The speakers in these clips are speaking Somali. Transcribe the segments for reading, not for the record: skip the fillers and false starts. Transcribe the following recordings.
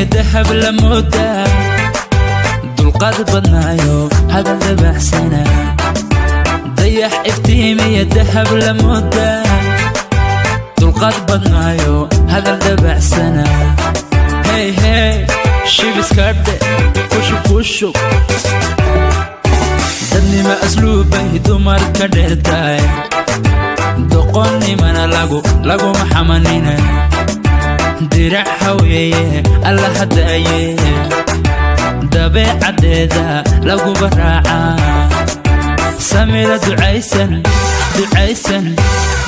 Iftiimiya dahab la moodaa, dulqaad badnaayo, hadal dabaxsana. Dayax iftiimiya dahab la moodaa, dulqaad badnaayo, hadal dabacsana. Hey hey, shibiska dhe, kushub kushub. Dadnima asluubbay dumar ka dheertahay, doqonnimana laguma xamanina. Dirac haweeye, alla hadaaye, dabeecaddeeda laguba raacaa. Samira ducaysan, ducaysan,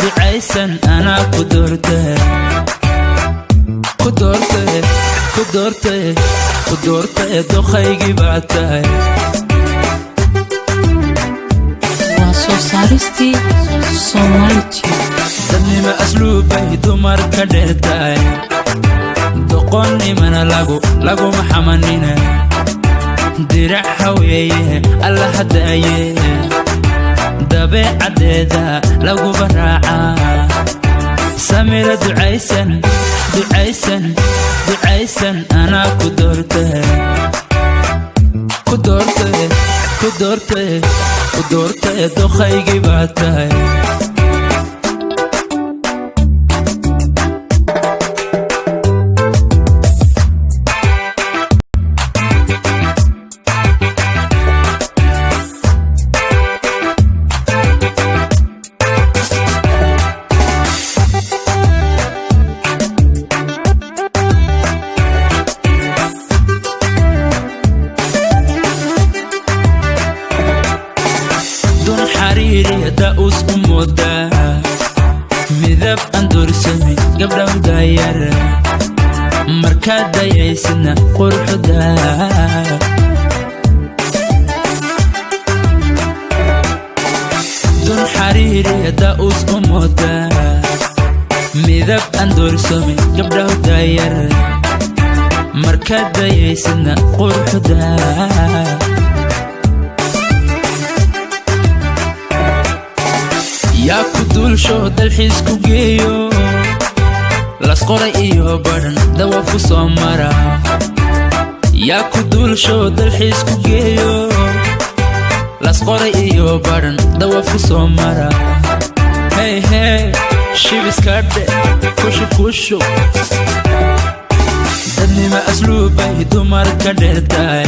ducaysan, anaa ku doorte, ku doorte, ku doorte, ku doorte, doqaygii baa tahay. Waa soo saaristii Somali Tube. Dadnima asluubbay dumar ka dheertahay, doqonnimana laguma xamanina. Dirac haweeye, alla hadaaye, dabeecaddeeda laguba raacaa. Samira ducaysan, ducaysan, ducaysan, anaa ku doorte, ku doorte, ku doorte, ku doorte, doqaygii baa tahay. Dun xariiri da'us u moodaa, midab aan doorsami gabdhaw daayar, markaad dayaysidna quruxda. Dun xariiri da'us u moodaa, midab aan doorsami gabdhaw daayar, markaad dayaysidna quruxda. Yaa ku duulsho, dalxiis ku geeyo, Lasqoray iyo Badhan dawa ku soo mara? Yaa ku duulsho, dalxiis ku geeyo, Lasqoray iyo Badhan dawa ku soo mara? Hey hey, shibiska dhe, kushub kushub. Dadnima asluubbay dumar ka dheertahay,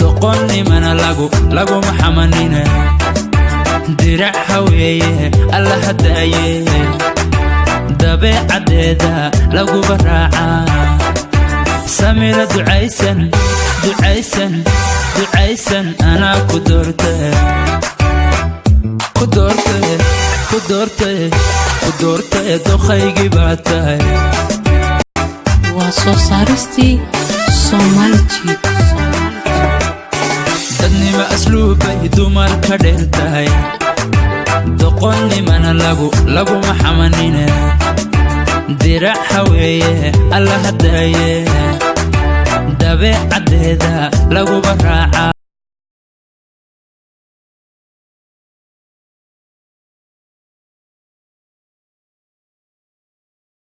doqonnimana laguma xamanina. Dirac haweeye, alla hadaaye, dabeecaddeeda laguba raacaa. Samira ducaysan, ducaysan, ducaysan, anaa ku doorte, ku doorte, ku doorte, ku doorte, doqaygii baa tahay. Waa soo saaristii Somali Tube. Dadnima asluubbay dumar ka dheer tahay, doqonnimana laguma xamanina. Dirac haweeye, alla hadaaye, dabeecaddeeda laguba raacaa.